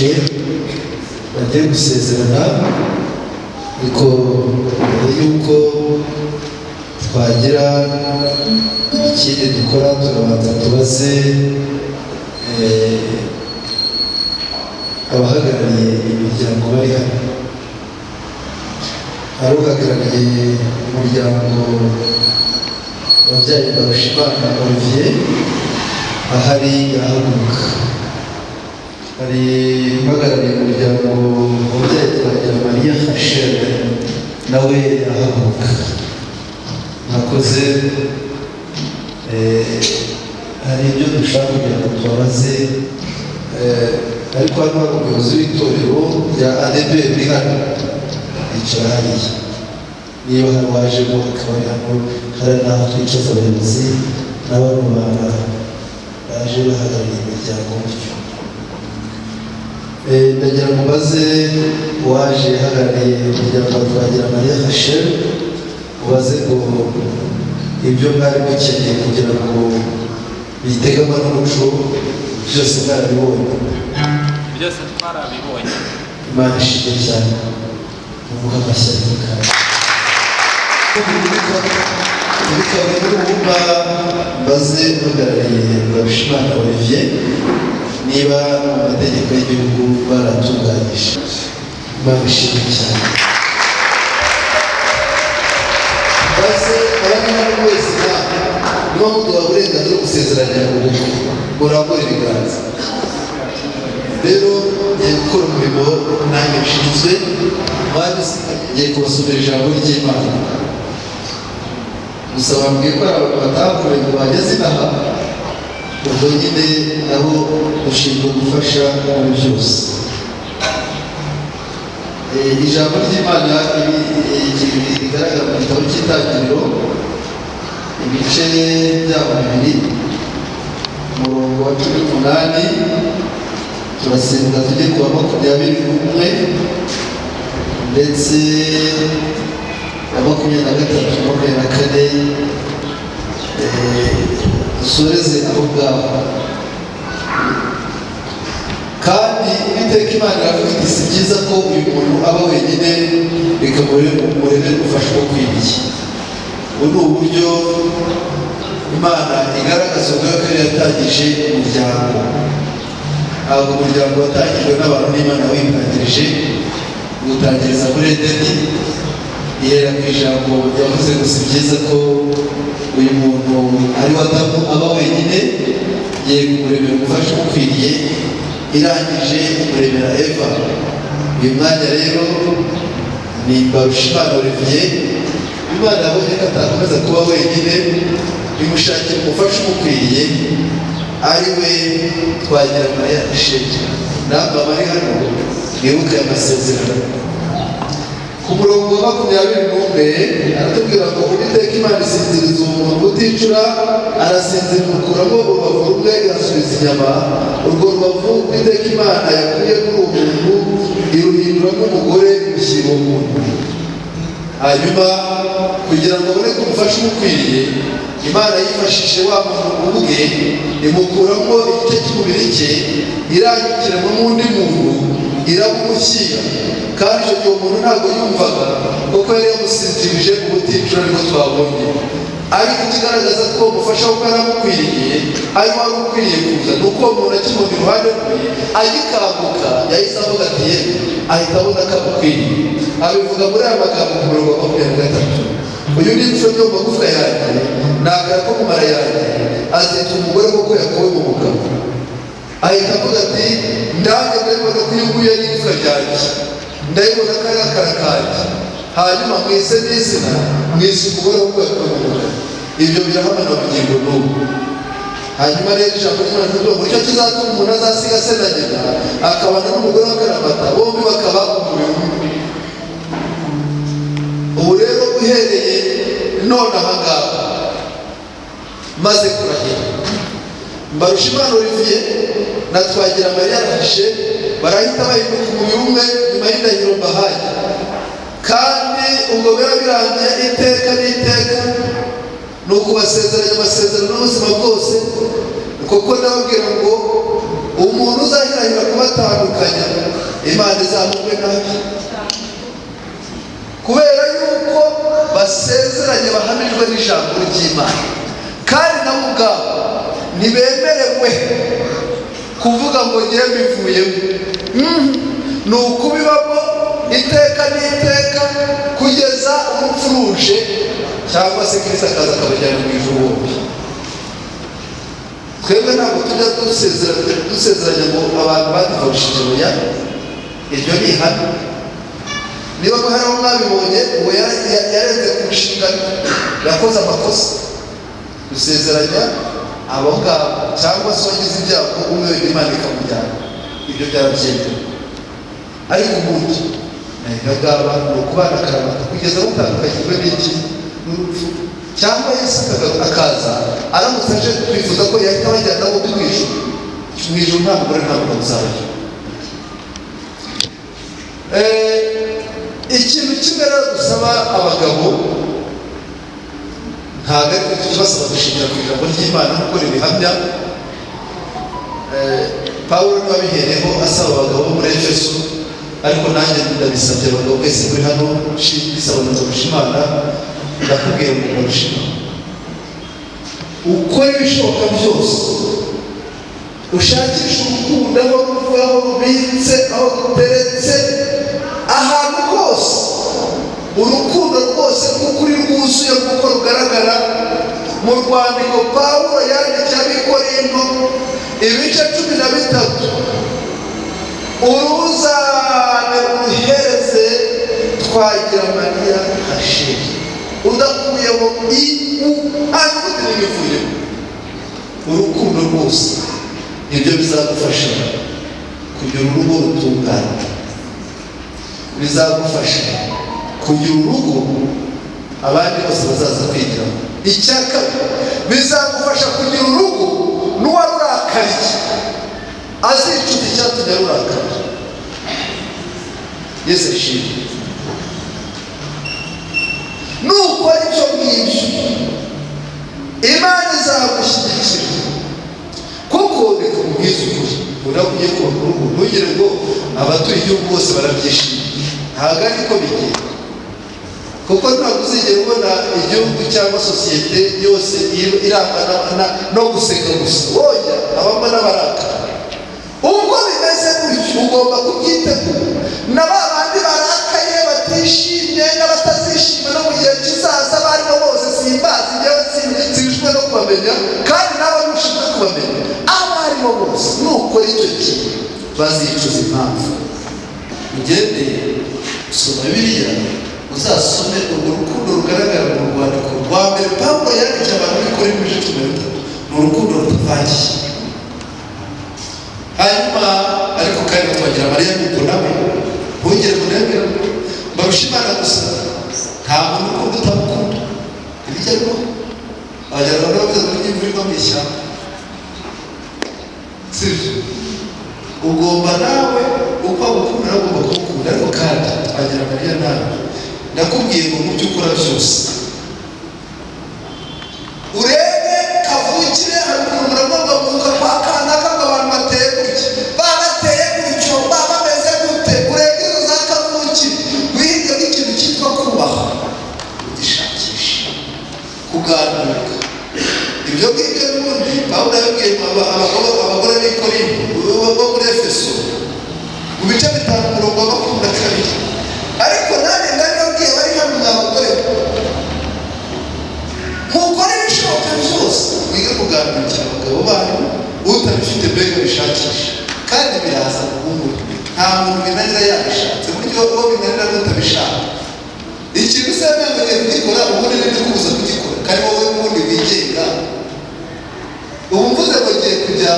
Rachel bagiye gusezerana. Ariko mbere y'uko twagira ikindi dukora, turabanza tubaze abahagarariye imiryango bari hano. Hari uhagarariye umuryango wabyaye Mbarushimana Olivier? Ahari yahaguruka. Hari uhagarariye umuryango wabyaye Twagira Mariya Rachel? Nawe yahaguruka. Mwakoze. Hari ibyo dushaka kugira ngo tubabaze, ariko hano hari umuyobozi w'itorero rya ADEPR uri hano, yicara hariya. Niba hari wajemo akaba ari hano, hari n'aho twicaza abayobozi n'abano baje bahagarariye imiryango gutyo. Ndagira ngo mbaze uwaje ahagarariye umuryango wa Twagira Mariya Rachel, ubaze ngo ibyo mwari mukeneye kugira ngo biteganywa n'umuco byose mwarabibonye? Byose twarabibonye. Imana ishimwe cyane, umuha amashyi kandi bikaba muri bumba. Mbaze uhagarariye Mbarushimana Olivier niba mu mategeko y'igihugu baratunganyije. Imana ishimwe cyane. Mbaze abari hano wese nawe niba muduha uburenganzira bwo gusezeranya ubukwe, murambure ibiganza. Rero ngiye gukora umurimo nanjye nshinzwe. Ngiye kubasomera ijambo ry'Imana. Gusa bambwiye ko hari abantu batahakoreye ngo bageze inaha, ubwo nyine nabo dushinzwe gufasha muri byose. Ijambo ry'Imana rigaragara mu gitabo cy'Itangiriro, ibice byaho bibiri, umurongo wa 18, turasimbuka tujye ku wa 21 ndetse na 23, 24, dusoreze aho ngaho. Kandi Uwiteka Imana iravuga iti: "Si byiza ko uyu muntu aba wenyine, reka murebe umufasha ukwiriye." Ubu ni uburyo Imana igaragaza ubwayo ko yatangije umuryango. Ntabwo umuryango watangijwe n'abantu, n'Imana witangirije, iwutangiriza muri Edeni, ihera ku ijambo yavuze ngo: "Si byiza ko uyu muntu ari we Adamu aba wenyine, ngiye kumuremera umufasha umukwiriye." Irangije imuremera Eva. Uyu mwanya rero ni Mbarushimana Olivier. Imana yabonye ko atakomeza kuba wenyine, imushakira umufasha umukwiriye, ari we Twagira Mariya Rachel. Namwe abari hano mwibuke aya masezerano. Ku murongo wa 21 aratubwira ngo: "Uwiteka Imana isinziriza umuntu uticura, arasinzira, imukuramo urubavu rumwe, irasubiza inyama. Urwo rubavu Uwiteka Imana yakuye kuri uwo muntu iruhinduramo umugore, imushyira uwo muntu." Hanyuma kugira ngo abone ko umufasha umukwiriye, Imana yifashishije wa muntu ubwe, imukuramo igice cy'umubiri cye, irangikiramo undi muntu, iramumushyira. Kandi icyo gihe umuntu ntabwo yumvaga, kuko yari yamusinzirije ubuticura, niko twabonye. Ariko ikigaragaza ko umufasha kuko yari amukwiriye, ari wari ukwiriye kuza, ni uko uwo muntu akimubona iruhande rwe, agikanguka, yahise avuga ati: "Yewe," ahita abona ko amukwiriye. Abivuga muri aya magambo ku murongo wa 23: "Uyu ni igufwa ryo mu magufwa yanjye, ni akara ko mu mara yanjye, azita umugore kuko yakuwe mu mugabo." Ahita avuga ati: "Ndange ndabibona ko uyu nguyu ari igufwa ryanjye, ndabibona ko ari akara kanjye. Hanyuma mwise n'izina, mwise umugore kuko yakuwe mu mugabo." Ibyo birahamana bugingo n'ubu. Hanyuma rero ijambo ry'Imana rivuga ngo: "Nicyo kizatuma umuntu azasiga se na nyina, akabana n'umugore we akaramata, bombi bakaba umubiri umwe." Ubu rero uhereye none aha ngaha maze kurahira, Mbarushimana Olivier na Twagira Mariya Rachel barahita bahinduka umubiri umwe nyuma y'indahiro mbahaye. Kandi ubwo biba birangiye iteka n'iteka, ni ukubasezeranya amasezerano n'ubuzima bwose, kuko ndababwira ngo umuntu uzahirahira kubatandukanya ibatandukanya, Imana izamugwe nabi, kubera yuko basezeranye bahamijwe n'ijambo ry'Imana, kandi nabo ubwabo ntibemerewe kuvuga ngo ngiye mbivuyemo. Ni ukubibamo iteka n'iteka kugeza urupfu ruje, cyangwa se Kristo akaza akabajyana mu ijuru bombi. Twebwe ntabwo tujya dusezeranya ngo abantu badivorishije. Oya, iryo ni ihame. Niba hari aho mwabibonye ngo yarenze ku nshingano, yakoze amakosa. Dusezeranya abo ngabo, cyangwa se wagize ibyago umwe wenda Imana ikamujyana, ibyo byarabyemewe. Ariko ubundi ngaba ni ukubana akaramata kugeza mutandukanyijwe n'iki? N'urupfu, cyangwa Yesu akaza. Aramutse aje, twifuza ko yahita abajyana bombi mu ijuru. Mu ijuru nta mugore, nta mugabo uzabayo. Ikintu kimwe rero dusaba abagabo, ntabwo ari twe tubasaba, dushingira ku ijambo ry'Imana nk'uko ribihamya. Pawulo niwe wabihereho asaba abagabo bo muri Efeso, ariko nanjye ndabisabye abagabo mwese muri hano, bisaba na Imana. Ndakubwira ngo Mbarushima, ukore ibishoboka byose ushakishe urukundo aho ruva, aho rubitse, aho ruteretse, ahantu hose. Urukundo rwose rw'ukuri rwuzuye kuko rugaragara mu rwandiko Pawulo yandikiye Abikorinto, ibice 13, uruzane uruhereze Twagira Mariya Hasheri, udakuyeho i, u, nta nyuguti n'imwe ivuyemo. Urukundo rwose, nibyo bizagufasha kugira urugo rutunganye, bizagufasha kugira urugo abandi bose bazaza kwigiramo. Icya kabiri, bizagufasha kugira urugo n'uwarurakariye azicuza icyatumye arurakara. Yesu ashimwe. Nukora ibyo ngibyo, Imana izagushyigikira, kuko reka mubwize ukuri, urabona ugiye kubaka urugo, ntugire ngo abatuye igihugu bose barabyishimiye. Ntabwo ariko bigenda, kuko ntabwo uzigera ubona igihugu cyangwa sosiyete yose irangwa no guseka gusa. Woya, habamo n'abarakara. Ubwo bimeze gutyo, ugomba kubyitegura, na ba bandi barakaye, batishimye, n'abatazishima no mu gihe kizaza, abarimo bose simbazi, njyewe sinshobora no kubamenya, kandi nawe ntushinzwe kubamenya. Abo arimo bose, nukora icyo kintu, bazicuza impamvu. Ugende usoma Bibiliya, uzasome urwo rukundo rugaragara mu rwandiko rwa mbere Pawulo yandikiye abantu b'i Korinto, ibice 13. Ni urukundo rutavangiye. Hanyuma ariko kandi Twagira Mariya nuko nawe ntugire ngo ndebe Barusha Imana gusa. Nta muntu ukunda utamukunda, ntibijya bibaho. Abanyarwanda bavuze ngo imvura igwa mu ishyamba, sibyo? Ugomba nawe uko agukunda nawe ugomba kumukunda. Ariko kandi Twagira Mariya, nawe ndakubwiye ngo mu byo ukora byose urebe kavukire. Hari ukuntu muravuga ngo mvuka kwa kanaka, ngo abantu bateye gutya, baba bateye gutyo, baba bameze gute. Urebe izo za kavukire, wige n'ikintu cyitwa kubaha, ugishakisha kuganduka. Ibyo ngibyo n'ubundi Pawulo yabibwiye abagore b'i Korinto, bo muri Efeso, mu bice 5, umurongo wa 22. Ariko nanjye ndabibabwiye bari hano, mwa bagore, mukore ibishoboka byose mwige kuganukira abagabo banyu. Utabifite mbega bishakisha, kandi biraza guhumura. Nta muntu binanira yabishatse. Buryo uwo binanira n'utabishaka, ikintu usanga ngo ugiye kugikora, ubundi nibyo kubuza kugikora, kandi wowe ubundi wigenga. Ubu mvuze ngo ngiye kujya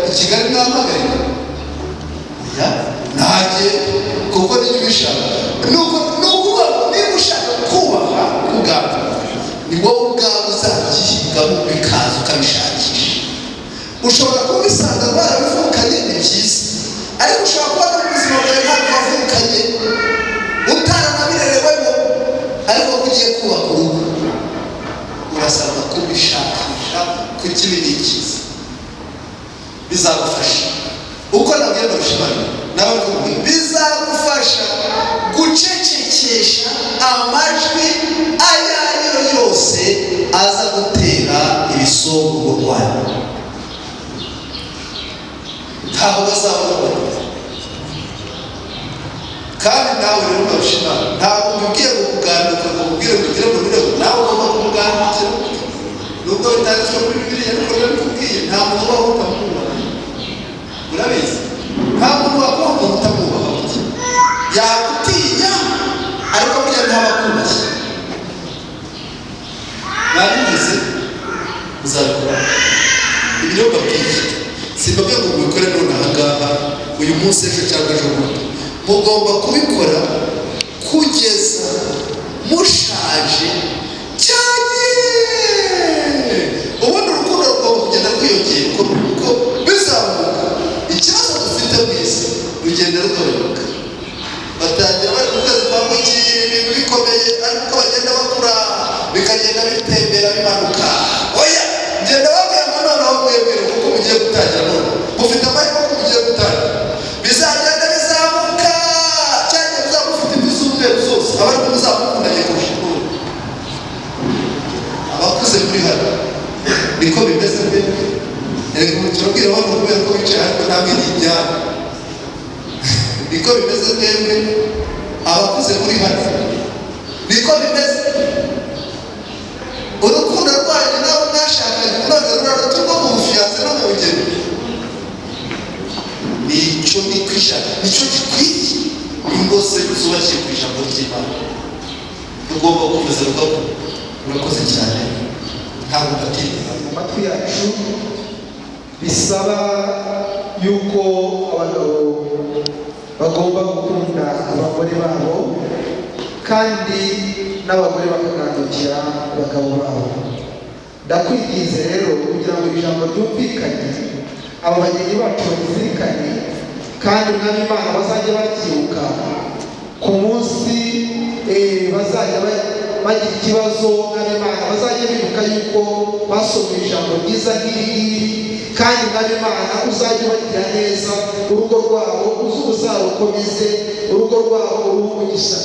i Kigali, nampagarika? Oya, ntajye, kuko nibyo ubishaka. Ni ukuvuga ngo niba ushaka kubaha, kuganira, ni wowe ubwawe uzabyihingamo, bikaza ukabishakisha. Ushobora kuba ubisanga rwarabivukanye, ni byiza, ariko ushobora kuba no mu buzima bwawe ntabwo wavukanye, utaranabirerewemo, ariko ko ugiye kubaka urugo, urasabwa kubishakisha, kuko ibi ni icyiza, bizagufasha. Uko nabwiye Mbarushimana, nawe kubwira, bizagufasha gucecekesha amajwi ayo ari yo yose aza gutera ibisongo mu Rwanda. Ntaho bazabona. Kandi nawe rero Mbarushimana, ntabwo mbibwiye ngo kuganduka, ngo mubwire ngo ugire ngo ugire, nawe ugomba kumugandukira, nubwo bitanditswe muri Bibiliya, ariko ndabikubwiye. Nta muntu ubaho utamwubaha, urabizi. Nta muntu wakubaha umuntu utamwubaha. Burya yagutinya, ariko burya ntaba akubashye. Mwabyumvise? Muzabikora. Ibi rero mbabwiye, simbabwiye ngo mubikore none aha ngaha, uyu munsi, ejo cyangwa ejo bundi. Mugomba kubikora kugeza mushaje cyane. Ubundi urukundo rugomba kugenda rwiyongera uko bizamuka. Ikibazo dufite mu isi, rugenda rugabanyuka. Batangira bari mu kwezi kwa buki, ibintu bikomeye, ariko uko bagenda bakura bikagenda bitembera, bimanuka. Oya, ngenda babwira ngo noneho mwebwe, kuko mugiye gutangira none, mufite amahirwe ko mugiye gutangira, bizagenda bizamuka cyane. Muzaba mufite imvi z'umweru zose, aba ariko muzaba mukundanye kurusha ubundi. Abakuze muri hano, niko bimeze mwebwe? Reka ubu turabwira abantu kubera ko bicaye, ariko namwe ni ibyabo. Niko bimeze mwebwe abakuze muri hano? Niko bimeze? Urukundo rwanyu nabo mwashakanye none ruraruta urwo mu bufiyanse no mu bugeni. Nicyo ni kwishaka, nicyo gikwiye. Ingo ze zubakiye ku ijambo ry'Imana, tugomba gukomeza rugakura. Urakoze cyane, ntabwo mbatinda. Mu matwi yacu bisaba yuko abagabo bagomba gukunda abagore babo, kandi n'abagore bakagandukira abagabo babo. Ndakwinginze rero kugira ngo ijambo ryumvikane, aba bageni bacu bagizirikane, kandi Umwami Imana bazajya babyibuka ku munsi bazajya bagira ikibazo. Mwami Imana, bazajya bibuka yuko basomye ijambo ryiza nk'iri ngiri. Kandi Mwami Imana, uzajya ubagira neza, urugo rwabo uzarukomeze, urugo rwabo uruhe umugisha.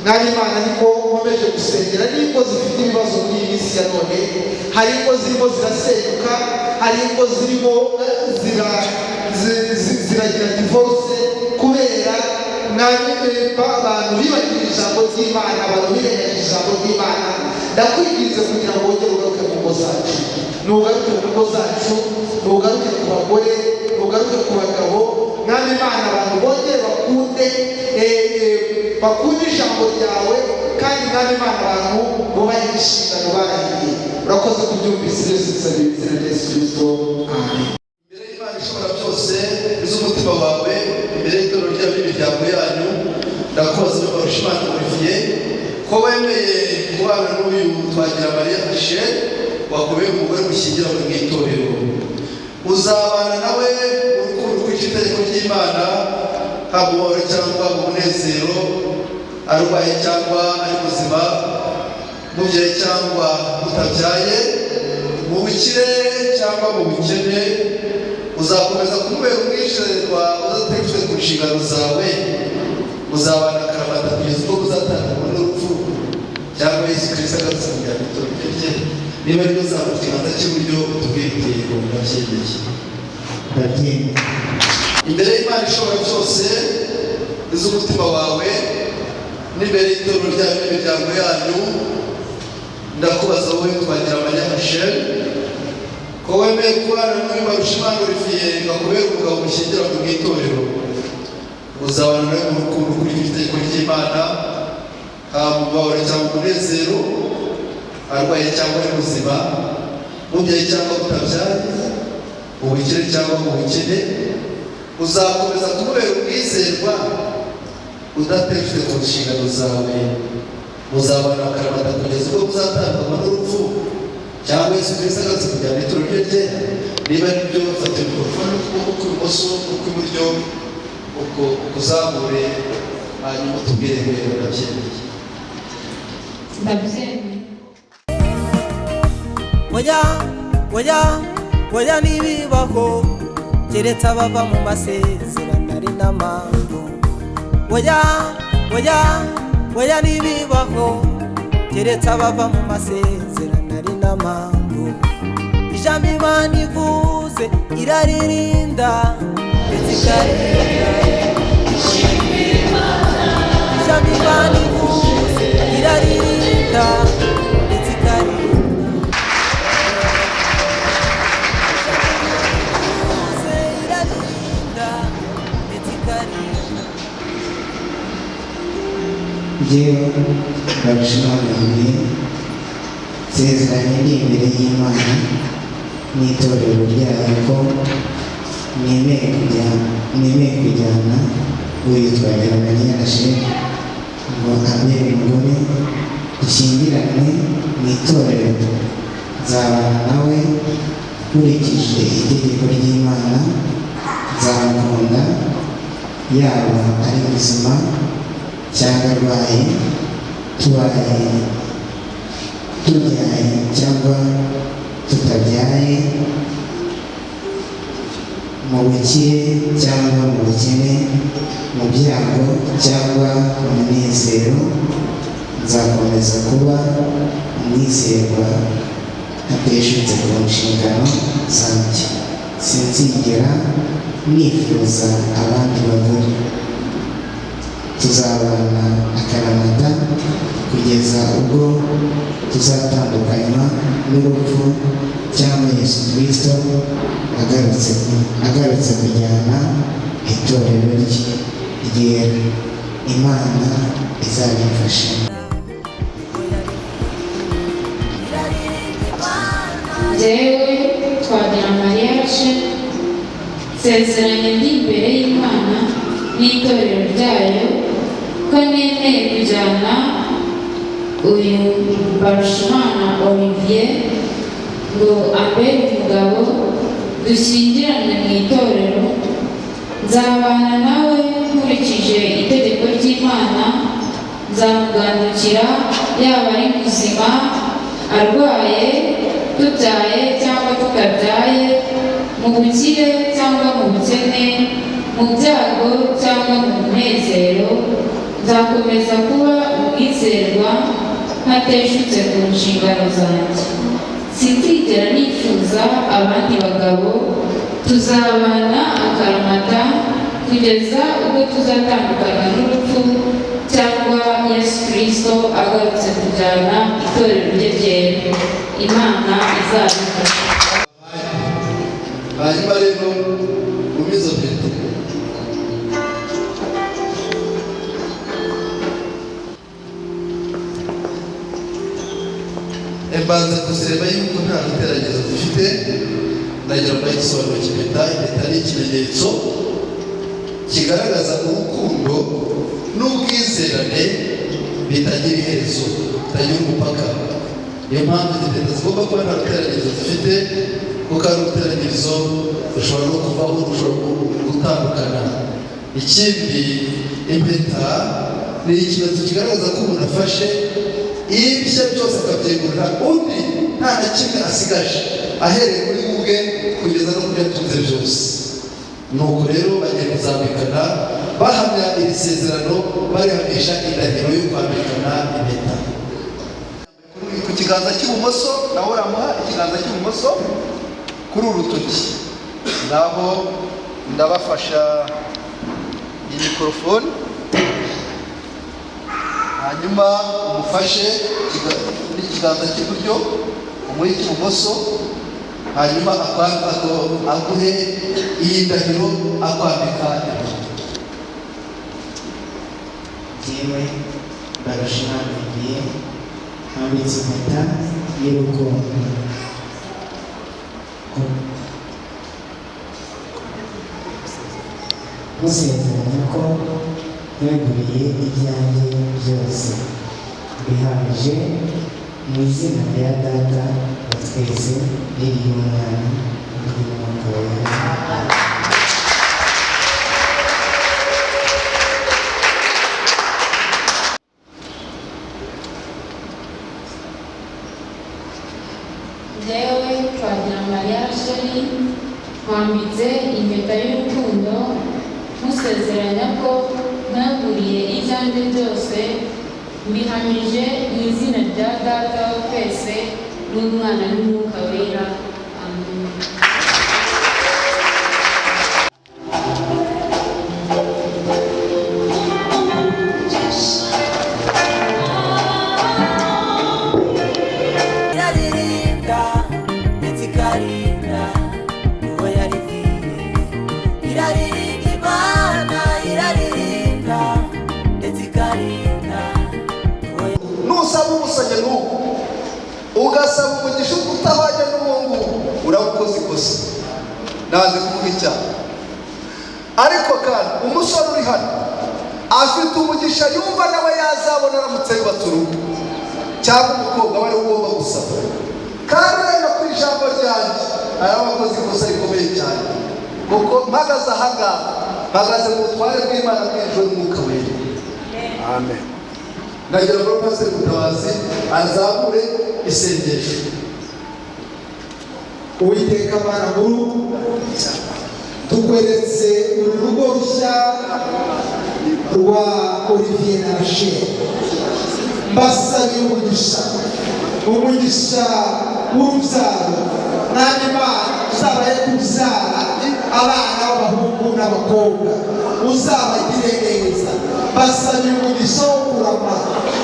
Mwami Imana, niko nkomeje gusengera n'ingo zifite ibibazo muri iyi minsi ya none. Hari ingo zirimo zirasenyuka, hari ingo zirimo ziragira divorce kubera mwami abantu bibagiwe ijambo ry'Imana, abantu birengagije ijambo ry'Imana. Ndakwinginze kugira ngo wongere ugaruke mu ngo zacu, nugaruke mu ngo zacu, nugaruke ku bagore, nugaruke ku bagabo. Mwami Imana, abantu bongere bakunde bakunde ijambo ryawe, kandi Mwami Imana, abantu bubahe inshingano barahiye. Urakoze kubyumvise byose, bisabye izina rya Yesu Kirisito, amen. Imbere y'Imana ishobora byose iz'umutima wawe, imbere y'itorero ryayo n'imiryango yanyu, ndakubaza, Mbarushimana Olivier, ko wemeye kubana n'uyu Twagira Mariya Michel wakubera umugore mushyingiranywe mu itorero, uzabana nawe urukundo rwica itegeko ry'Imana, haba umubabaro cyangwa mu munezero, arwaye cyangwa ari muzima, mubyaye cyangwa mutabyaye, mu bukire cyangwa mu bukene, uzakomeza kumubera umwizerwa udatengushye ku nshingano zawe, uzabana akaramata kugeza ubwo muzatandukanywa n'urupfu cyangwa Yesu Kirisito agarutse kugira ngo itorero rye? Niba rero uzamura ikiganza cy'iburyo, utubwire uti: "Yego, ndabyemeye." Ndabyemeye. Imbere y'Imana ishobora byose iz'umutima wawe, n'imbere y'itorero ryanyu n'imiryango yanyu, ndakubaza wowe Twagira Mariya Michel, ko wemeye kubana n'uyu Mbarushimana Olivier ngakubera umugabo mushyingiranywe mu itorero, uzabana nawe mu rukundo ukurikije itegeko ry'Imana, haba mu mubabaro cyangwa umunezero, arwaye cyangwa ari muzima, mubyaye cyangwa mutabyaye, mu bukire cyangwa mu bukene, uzakomeza kumubera umwizerwa udateshutse ku nshingano zawe, muzabana akaramata kugeza ubwo muzatandukanywa n'urupfu cyangwa Yesu Kirisito agarutse kugira ngo itorero rye ryera? Niba ari byo, fata mikorofone ukuboko kw'ibumoso, ukw'iburyo uko ukuzamure, hanyuma utubwire ngo: "Yego, ndabyemeye." Ndabyemeye. Oya, oya, oya, ntibibaho. Keretse abava mu masezerano ari n'amangu. Oya, oya, oya, ntibibaho. Keretse abava mu masezerano ari n'amangu. Ijambo Imana ivuze iraririnda ndetse ikarinda. Ijambo Imana ivuze iraririnda ndetse ikarinda. Ijambo Imana ivuze iraririnda ndetse ikarinda. Njyewe Mbarushimana Olivier, nsezeranye ndi imbere y'Imana n'itorero ryayo ko nemeye kujyana uyu Twagiramariya Rachel ngo ambere umugore, dushyingiranwe mu itorero. Nzabana nawe nkurikije itegeko ry'Imana, nzamukunda yaba ari muzima cyangwa arwaye, tubaye tubyaye cyangwa tutabyaye, mu bukire cyangwa mu bukene, mu byago cyangwa mu munezero. Nzakomeza kuba umwizerwa ntateshutse ku nshingano zanjye. Sinzigera nifuza abandi bagore. Tuzabana akaramata kugeza ubwo tuzatandukanywa n'urupfu cyangwa Yesu Kristo agarutse kujyana itorero rye ryera. Imana izabimfashe. Njyewe Twagiramariya Rachel, nsezeranye ndi imbere y'Imana n'itorero ryayo ko nemeye kujyana uyu Mbarushimana Olivier ngo ambere umugabo, dushyingiranwe mu itorero. Nzabana nawe nkurikije itegeko ry'Imana, nzamugandukira yaba ari muzima, arwaye, tubyaye cyangwa tutabyaye, mu bukire cyangwa mu bukene, mu byago cyangwa mu munezero. Nzakomeza kuba umwizerwa ntateshutse ku nshingano zanjye. Sinzigera nifuza abandi bagabo. Tuzabana akaramata kugeza ubwo tuzatandukana n'urupfu cyangwa Yesu Kristo agarutse kujyana itorero rye ryera. Imana izabifasha. Hanyuma rero umizo mpeta. Mbanza kuzireba yuko nta giteragezo dufite. Ndagira ngo igisobanuro cy'impeta. Impeta ni ikimenyetso kigaragaza urukundo n'ubwizerane bitagira iherezo, bitagira umupaka. Niyo mpamvu izi mpeta zigomba kuba nta biteragirizo zifite, kuko ari uruteragirizo rushobora no kuvaho, rushobora gutandukana. Ikindi, impeta ni ikimenyetso kigaragaza ko umuntu afashe ibye byose akabyegurira undi, nta na kimwe asigaje, ahereye kuri we ubwe kugeza no kubyo atunze byose. Nuko rero bagiye kuzambikana, bahamya iri sezerano, barihamisha indahiro yo kwambikana impeta ku kiganza cy'ibumoso. Nawe uramuha ikiganza cy'ibumoso kuri uru rutoki. Naho ndabafasha iyi mikorofone, hanyuma umufashe n'ikiganza cy'iburyo, umuhe icy'ibumoso, hanyuma aguhe iyi ndahiro akwambika impeta. Njyewe Mbarushimana Olivier, nambitse impeta y'urukundo musezeranya ko nkweguriye ibyanjye byose. Mbihamije mu izina rya Data wa twese n'iry'Umwana n'iry'Umwuka Wera. Njyewe Twagiramariya Rachel, Nkwambitse impeta y'urukundo, nkusezeranya ko nkweguriye ibyanjye byose. Mbihamije mu izina rya Data wa twese n'Umwana n'Umwuka Wera. Amen. Iraririnda ndetse ikarinda uwo yaribwiye. Iraririnda Imana, iraririnda ndetse ikarinda uwo. Nusaba umusanye n'ubu, ugasaba umugisha utabajya n'uwo nguwo, uraba ukoze ikosa. Naje kuvuga icyaha. Ariko kandi umusore uri hano afite umugisha yumva nawe yazabona aramutse yubatse urugo, cyangwa umukobwa we, ariwe ugomba gusaba. Kandi ureba ku ijambo ryanjye, araba akoze ikosa rikomeye cyane, kuko mpagaze ahangaha, mpagaze mu butware bw'Imana bw'ijoro n'Umwuka Wera. Amen. Ndagira ngo Pasiteri Mutabazi azamure isengesho. Uwiteka Mana nkuru, tukweretse uru rugo rushya rwa Olivier na Rachel. Mbasabiye umugisha, umugisha w'urubyaro. Nanjye Imana, uzabahe kubyara abana b'abahungu n'abakobwa, uzabagire neza. Mbasabiye umugisha wo kurama.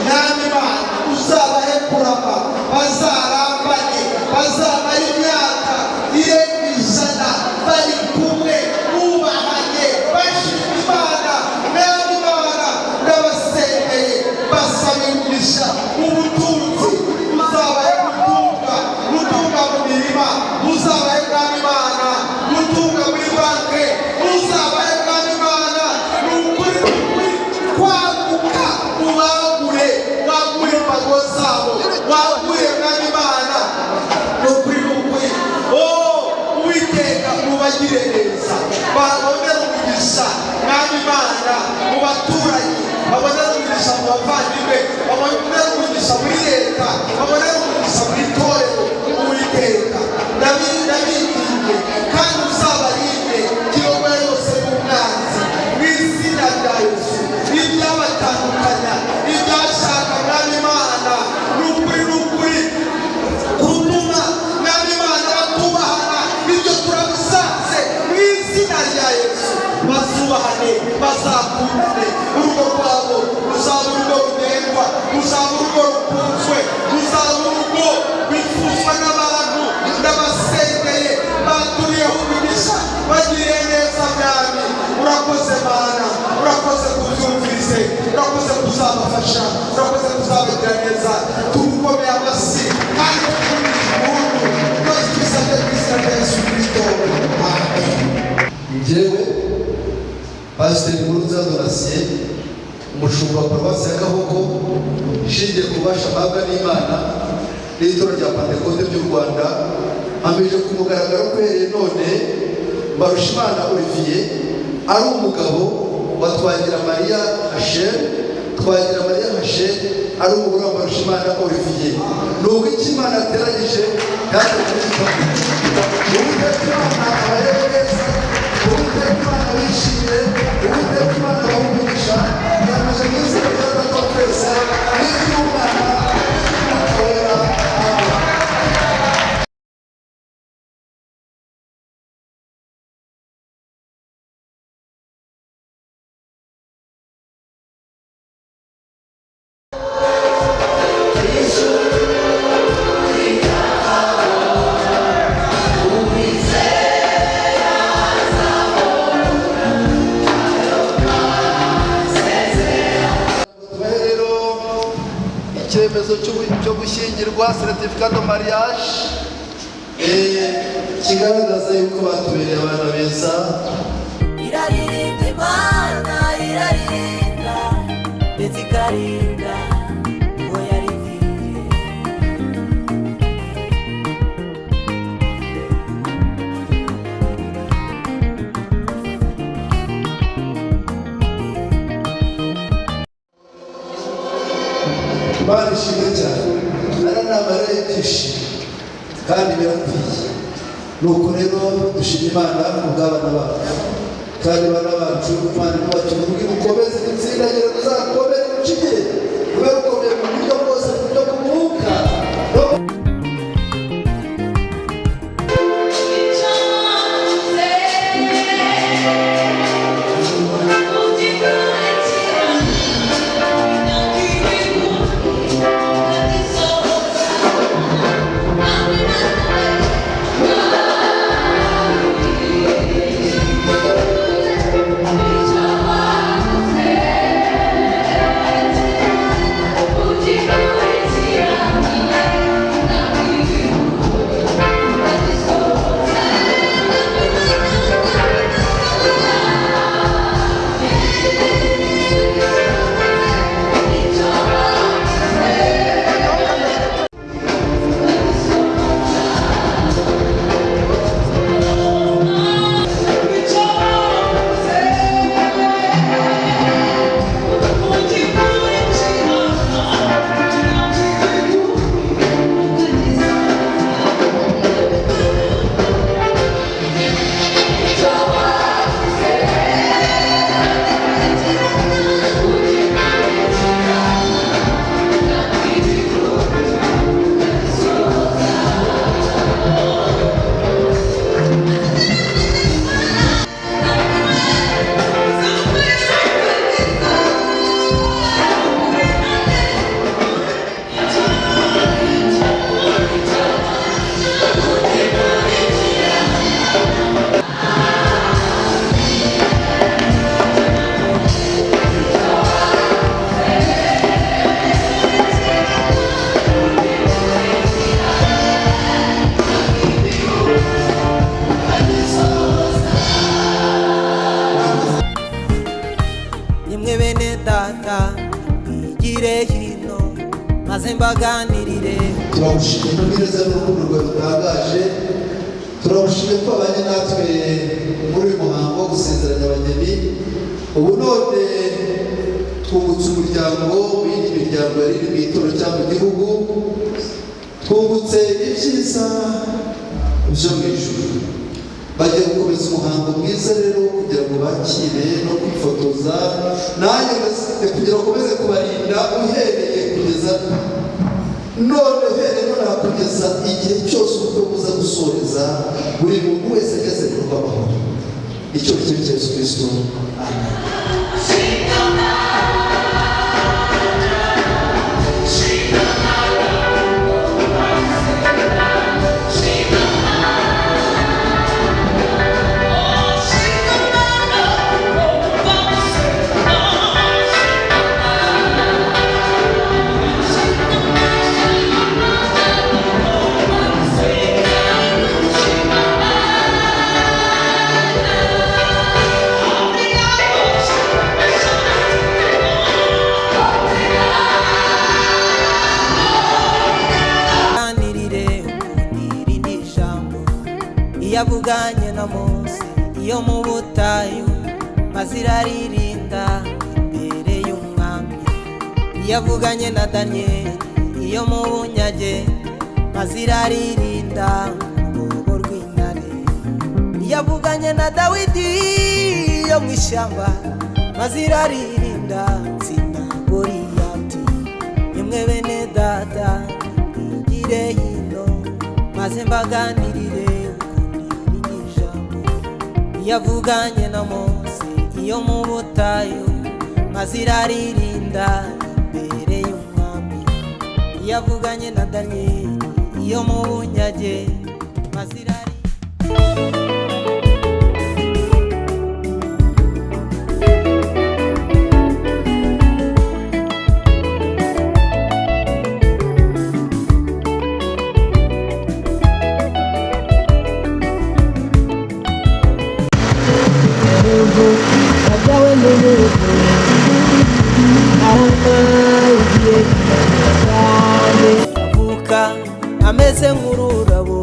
Nanjye Imana, uzabahe kurama, bazarambane, bazamara imyaka irenga 100 bari kumwe, bubahanye, bashima Imana. Mwami Imana, ndabasengeye, basaba umugisha ubutunzi. Uzabahe gutunga, gutunga mu mirima. Uzabahe, Mwami Imana, gutunga muri banki. Uzabahe, Mwami Imana, ni ukuri, ni ukuri, kwaguka. Ubagure, wagure imbago zabo, wagure, Mwami Imana, ni ukuri, ni ukuri. Oh, Uwiteka, mubagire neza, babonere umugisha, Mwami Imana, mu baturanyi, babonere umugisha mu bavandimwe, babonere umugisha muri leta, babonere umugisha mu itorero. Uwiteka, ndabinginze, kandi uzabarinde kirogoya yose y'umwanzi mu izina rya Yesu. Ibyabatandukanya, ibyashaka, Mwami Imana, ni ukuri, ni ukuri, gutuma, Mwami Imana, batubahana, ibyo turabisanze mu izina rya Yesu. Bazubahane, bazakundane. Urugo rwabo ruzaba urugo rugendwa, ruzaba urugo rukunzwe, ruzaba urugo rwifuzwa n'abantu. Ndabasengeye, baturiyeho umugisha, bagiriye neza. Mwami, urakoze. Mana, urakoze kubyumvise, urakoze kuzabafasha, urakoze kuzabagira neza. Tugukomeye amashyi kandi tukugisha umuntu twese tubisabye mu izina rya Yesu Kirisito. Amen. Njyewe Pasiteri Nkurunziza Donatien, umushumba wa Paruwasi ya Gahogo, ishingiye ku bubasha mpabwa n'Imana n'Itorero rya Pantekote ry'u Rwanda, mpamije ku mugaragaro ko uhereye none Mbarushimana Olivier ari umugabo wa Twagira Mariya Rachel, Twagira Mariya Rachel ari umugore wa Mbarushimana Olivier. Ni uko icyo Imana yateranyije ntihatagira. Uwiteka Imana abarebe neza, Uwiteka Imana bishimire, Uwiteka Imana abahe umugisha. Yamaze mu izina rya Data wa twese n'iry'Umwana n'iry'Umwuka Wera. Amen. Tubahe rero icyemezo cyo gushyingirwa, certificat de mariage, kigaragaza yuko batubereye abana beza. Iraririnda Imana, iraririnda ndetse ikarinda uwo yaribwiye. Imana ishimwe cyane. Aya ni amarira y'ibyishimo kandi birakwiye. Nuko rero dushima Imana ku bw'abana bacu, kandi abana bacu Imana ibacu kugira ukomeze gutsindagire, uzakomere ucike, ube ukomeye mu buryo bwose, mu buryo bw'umwuka no Nimwe bene data, mwigire hino maze mbaganirire. Turagushimiye kubwiriza n'urukundo rwawe rutangaje. Turagushimiye ko wabanye natwe muri uyu muhango wo gusezeranya abageni. Ubu none twungutse umuryango w'iyindi miryango yari iri mu itorero cyangwa mu gihugu, twungutse ibyiza byo mu ijuru. Bagiye gukomeza umuhango mwiza rero kugira ngo bakire no kwifotoza, nanjye kugira ngo ukomeze kubarinda uhereye kugeza none, uhereye nonaha kugeza igihe cyose ubukwe buza gusoreza, buri muntu wese ageze mu rugo amahoro. Icyo ni cyo Yesu Kristo, amen. Ganirire irindi jambo iyo avuganye na Mose iyo mu butayu, maze iraririnda imbere y'umwami. Iyo avuganye na Daniyeli iyo mu bunyage, maze iraririnda mu rwobo rw'intare. Iyo avuganye na Dawidi iyo mu ishyamba, maze iraririnda tsinda Goliyati. Nimwe bene data, mwigire hino maze mbaganirire ukuntu irindi jambo iyo avuganye na Mose iyo mu butayu, maze iraririnda imbere y'umwami. Iyo avuganye na Daniyeli iyo mu bunyage, maze iraririnda. Umuntu wabyawe n'umuntu arama igihe cyane. Avuka ameze nk'ururabo,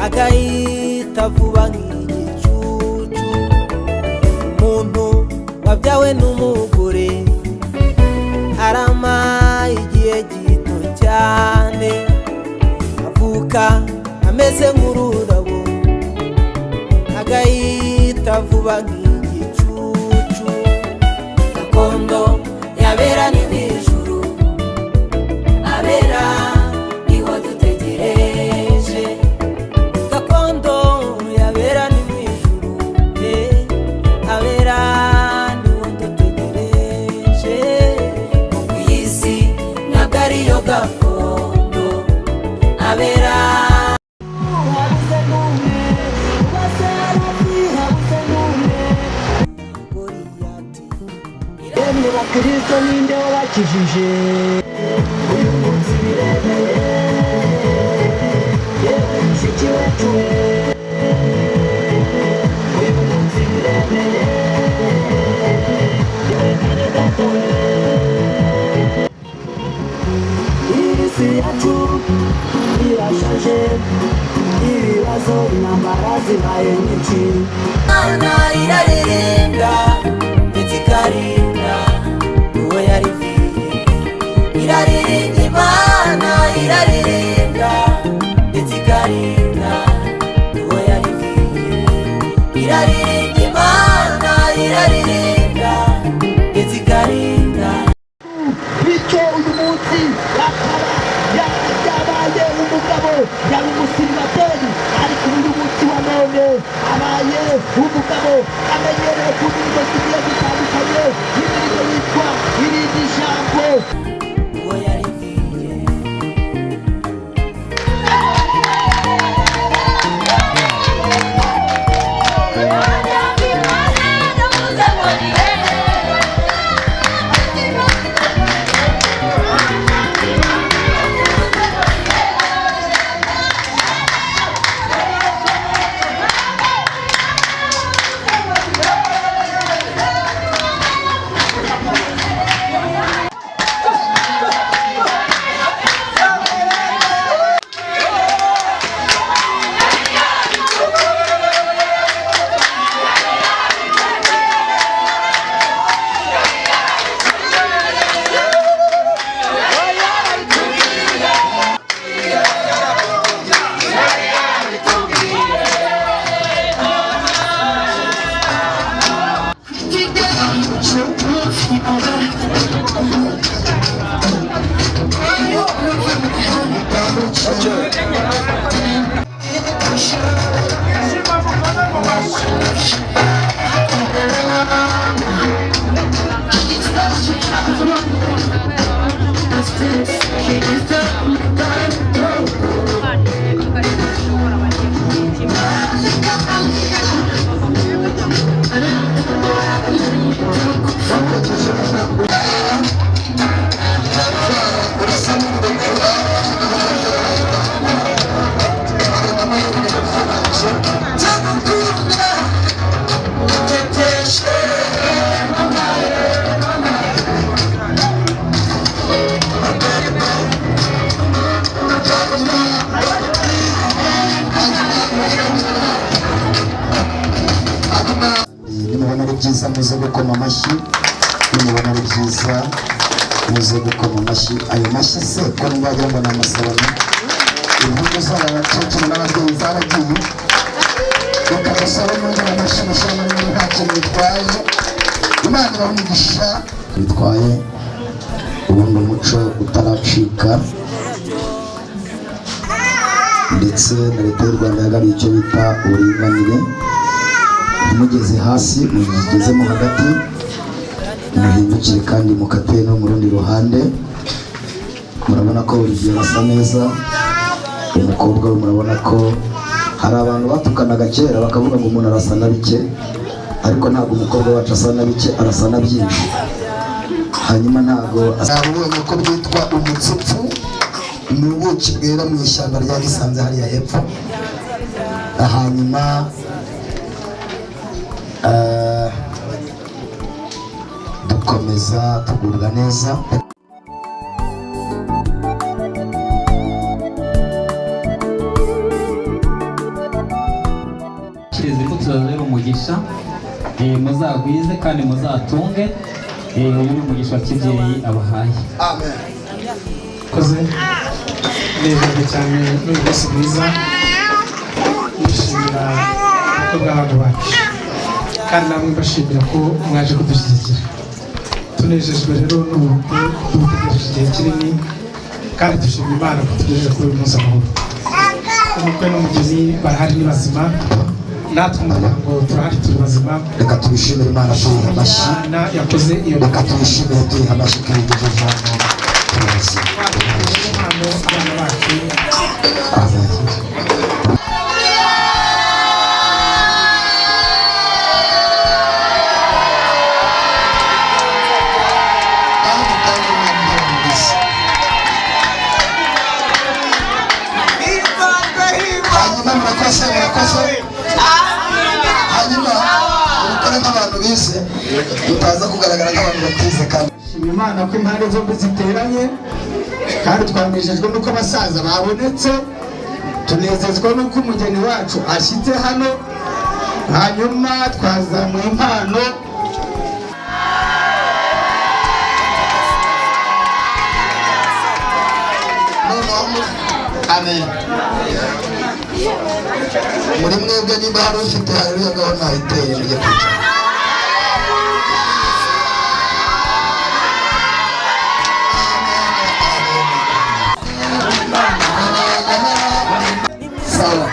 agahita vuba nk'igicucu. Umuntu wabyawe n'umugore arama igihe gito cyane. Avuka Ameze nk'ururabo agahita vuba nk'igicucu. Gakondo yabera ni mu ijuru, abera niho dutegereje. Gakondo yabera ni mu ijuru, abera niho dutegereje. Kuko iyi si ntabwo ariyo gakondo, abera. Habuze n'umwe, Ubaserafi, habuze n'umwe. Goliyati. Yemwe bakristo, ninde wabakijije? Uyu munsi biremeye, yewe mushiki wacu we. Uyu munsi biremeye, yewe mwene data we. Iyi si yacu irashaje, ibibazo, intambara zibaye nyinshi. Imana iraririnda ndetse ikarinda uwo yariviye. Iraririnda, Imana iraririnda ndetse ikarinda uwo yariviye. Iraririnda, Imana iraririnda ndetse ikarinda. Bityo uyu munsi akaba yabaye umugabo. Yari umusiribateri, ariko uyu munsi wa none abaye umugabo. Amenyereye ku ndirimbo zigiye zitandukanye, indirimbo yitwa Irindi Jambo. Uwo yariviye. Nimubona ari byiza muze gukoma amashyi. Nimubona ari byiza muze gukoma amashyi. Ayo mashyi se ko numva wagira ngo ni amasabano? Impundu z'aba bakecuru n'ababyeyi zaragiye. Reka dusabe mwongere amashyi, mushyiremo n'ibindi, nta kintu bitwaye. Imana ibahe umugisha. Bitwaye ubundi umuco utaracika, ndetse na Leta y'u Rwanda yagaruye icyo bita uburinganire. Mugeze hasi, mugezemo hagati, muhindukire kandi mukate no mu rundi ruhande. Murabona ko buri gihe basa neza. Umukobwa we, murabona ko hari abantu batukanaga kera bakavuga ngo umuntu arasa na bike, ariko ntabwo umukobwa wacu asa na bike, arasa na byinshi. Hanyuma ntabwo Nabonye ko bwitwa umutsipfu, ni ubuki bwera mu ishyamba rya Gisanze hariya hepfo. Hanyuma dukomeza tugubwa neza. Kirezi imbuto zibabere umugisha, muzagwize kandi muzatunge. Uyu ni umugisha wa kibyeyi abahaye. Koze, nejejwe cyane n'uyu munsi mwiza. Kwishimira ubukwe bw'abana bacu, kandi namwe mbashimira ko mwaje kudushyigikira. Tunejejwe rero n'ubu bukwe tubutegereje igihe kinini, kandi dushima Imana ko tugejeje kuri uyu munsi amahoro. Umukwe n'umugeni barahari, ni bazima, natwe umuryango turahari, turi bazima. Reka tubishimire Imana tuyiha amashyi. Imana yakoze iyo. Reka tubishimire tuyiha amashyi ko ibigejeje hano turi bazima. Impano abana bacu. Amen. Kandi Imana ibahe. Hanyuma murakoze, murakoze. Hanyuma mukore nk'abantu bize, tutaza kugaragara nk'abantu batize kandi. Shima Imana ko impande zombi ziteranye, kandi twanejejwe n'uko abasaza babonetse, tunezezwa n'uko umugeni wacu ashyitse hano. Hanyuma twazamuye impano. Noneho amen. Muri mwebwe niba hari ufite haleluya, ngaho nayiteye mujye kwicara. Sawa.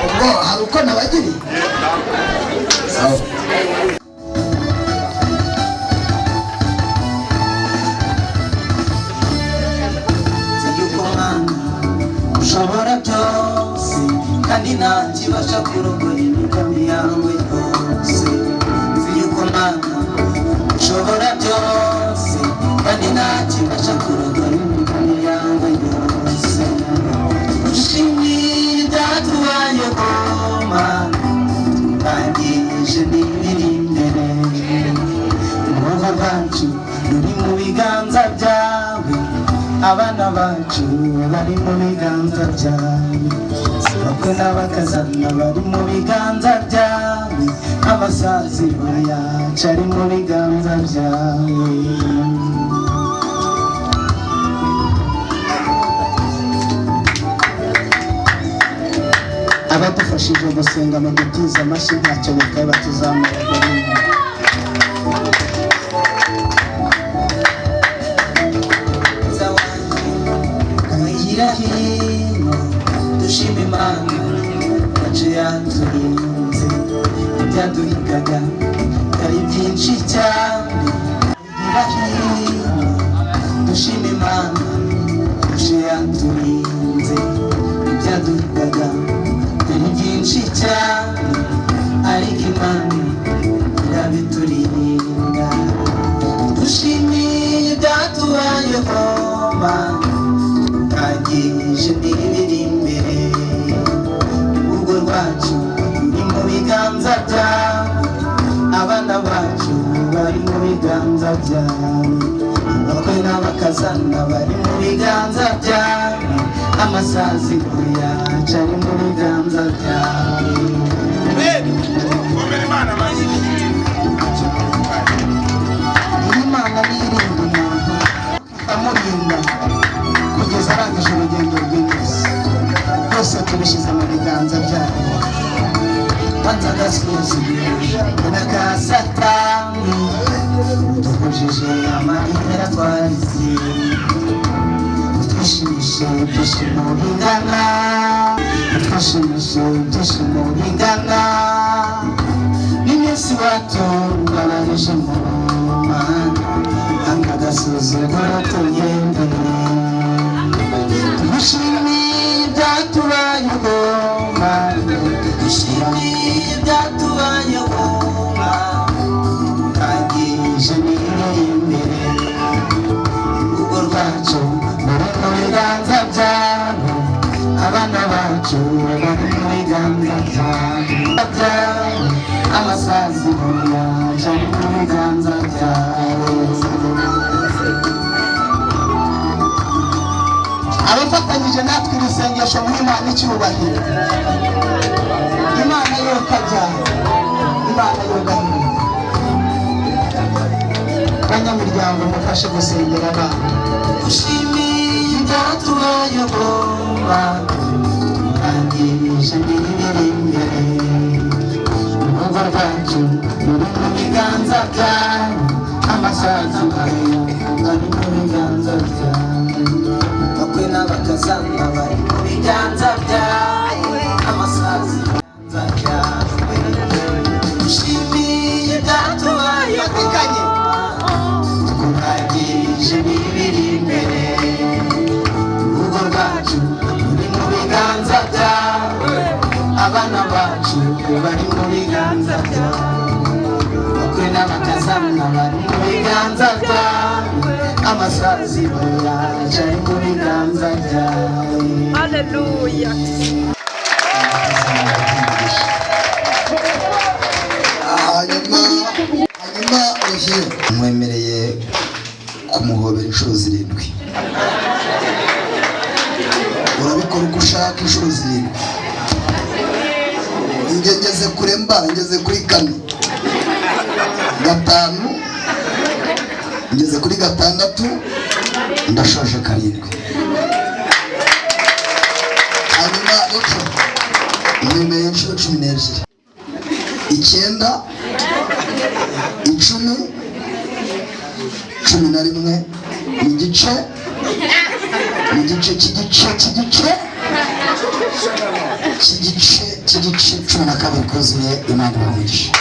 Ubwo hari uko nabagiriye. Sawa. Yuko Mana ushobora byose, kandi nta kibasha kurogoya imigambi yawe yose. Nzi yuko Mana ushobora byose, kandi nta kibasha kurogoya imigambi yawe yose. Ushimiye ibyatubayeho Mana, turangije n'ibiri imbere. Urugo rwacu ruri mu biganza byawe, abana bacu bari mu biganza byawe, abakwe n'abakazana bari mu biganza byawe, amasaziro yacu ari mu biganza byawe. Abadufashije gusenga mudutize amashyi, ntacyo bitwaye, batuzamura rimwe. Hirya hino dushima Imana yacu yaturinze ibyaduhigaga byari byinshi cyane. Hirya hino dushima Imana yacu yaturinze ibyaduhigaga byari byinshi cyane, ariko Imana irabiturinda. Dushimiye ibyatubayeho Mana, tutangije n'ibiri imbere. Urugo rwacu ruri mu biganza byawe, abana bacu bari mu biganza byawe, abakwe n'abakazana bari mu biganza byawe, amasaziro yacu ari mu biganza byawe. Imana nirinda umuntu, ikamurinda kugeza arangije urugendo rw'iminsi byose, tubishyize mu biganza byayo. Wanze agasuzuguro n'aka Satani, duhujije amarira twarize, utwishimishe ibyishimo bingana, utwishimishe ibyishimo bingana n'iminsi watubabarije mu Mana. Anga agasuzuguro tugendere, tugushimiye ibyatubayeho Mana, tugushimiye ibyatubayeho Mana, tutangije n'ibiri imbere. Urugo rwacu ruri mu biganza byawe, abana bacu bari mu biganza byawe, amasaziro yacu ari mu biganza byawe. Abafatanyije natwe iri sengesho muri Imana icyubahiro, Imana yokabyara, Imana yogahinda. Banyamiryango, mufashe gusengera abana. Ushimiye ibyatubayeho, turangije n'ibiri imbere. Urugo rwacu ruri mu biganza byawe, amasazi ari mu biganza byawe, bakwe n'abakazana bari mu biganza byawe, amasazi mu biganza byawe. Ushimiye ibyatubayeho, turangije n'ibiri imbere. Urugo rwacu ruri mu biganza byawe, abana bacu bari mu biganza byawe, bakwe n'abakazana bari mu biganza byawe, amasaziro yacu ari mu biganza byawe. Haleluya. Hanyuma Olivier, mwemereye kumuhobera inshuro 7. Urabikora uko ushaka inshuro 7. Njye ngeze kure, mba ngeze kuri 4, 5, ngeze kuri 6, ndashoje 7. Hanyuma Rachel, mwemereye inshuro 12, 9, 10, 11 n'igice, n'igice cy'igice cy'igice cy'igice cy'igice, 12 kuzuye. Imana ibahe umugisha.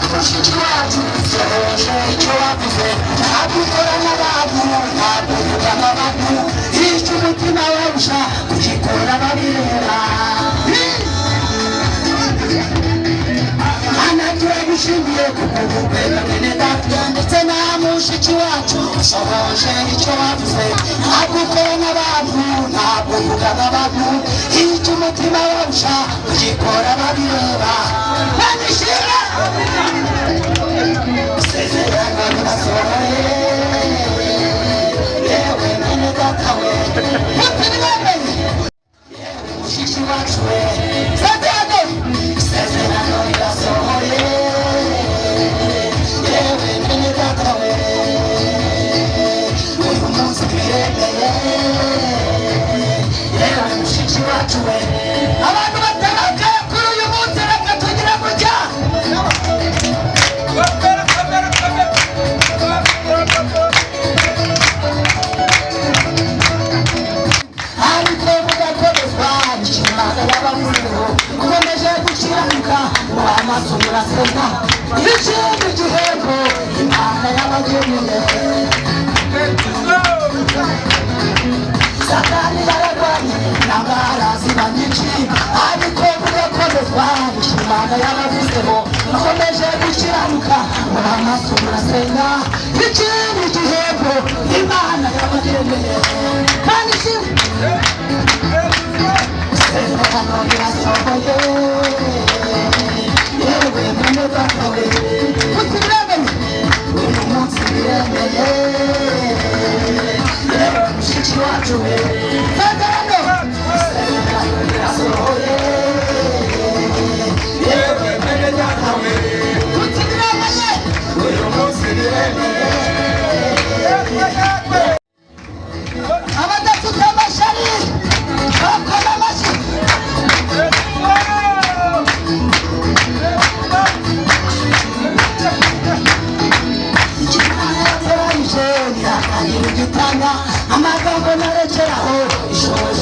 Mushiki wacu, sohoje icyo wavuze. Ntabwo ukora n'abantu, ntabwo uvuga n'abantu, icyo umutima wawusha kugikora babireba. Mana, turagushimiye kuko ubukwe na bene data ndetse na mushiki wacu, usohoje icyo wavuze. Ntabwo ukora n'abantu, ntabwo uvuga n'abantu, icyo umutima wawusha kugikora babireba. Mana ishimwe. Isezerano rirasohoye, yewe mwene data we, mutiremeye, yewe mushiki wacu we. Santiago, isezerano rirasohoye, yewe mwene data we, uyu munsi twiremeye, yewe mushiki wacu we. Abantu batarakaye kuri uyu munsi, reka tugira gutya. Ariko mugakomezwa n'Imana y'abamuriho, mukomeje gukiranuka mu amaso murasenga, ikindi gihembo Imana yabageneye. Satani yararwanye intambara ziba nyinshi, ariko mugakomezwa n'Imana yabavuzeho, mukomeje gukiranuka mu amaso murasenga, ikindi gihembo Imana yabageneye. Kandi ishimwe. Isezerano rirasohoye, yewe mwene data we, munsi biremeye, uyu munsi biremeye, yewe mushiki wacu we. Isezerano, isezerano rirasohoye, yewe mwene data we, munsi biremeye, uyu munsi biremeye. Abadafite amashari bakoma amashyi. Imana yatoranyije ntihakagire igitanya, amagambo ntarekeraho ishoje.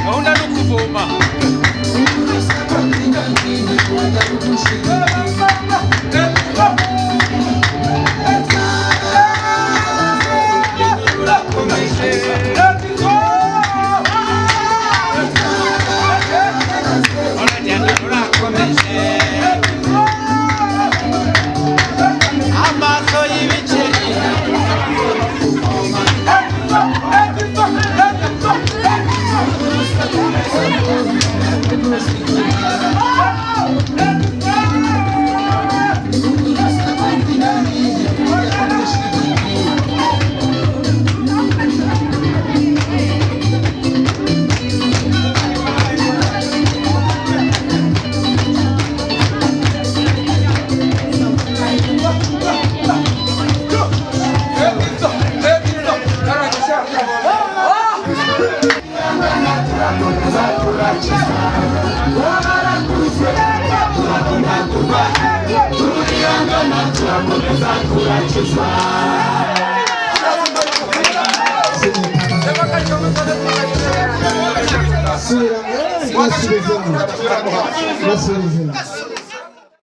Gahunda ni ukuvoma. Amaso y'ibikeri. Basubizemo.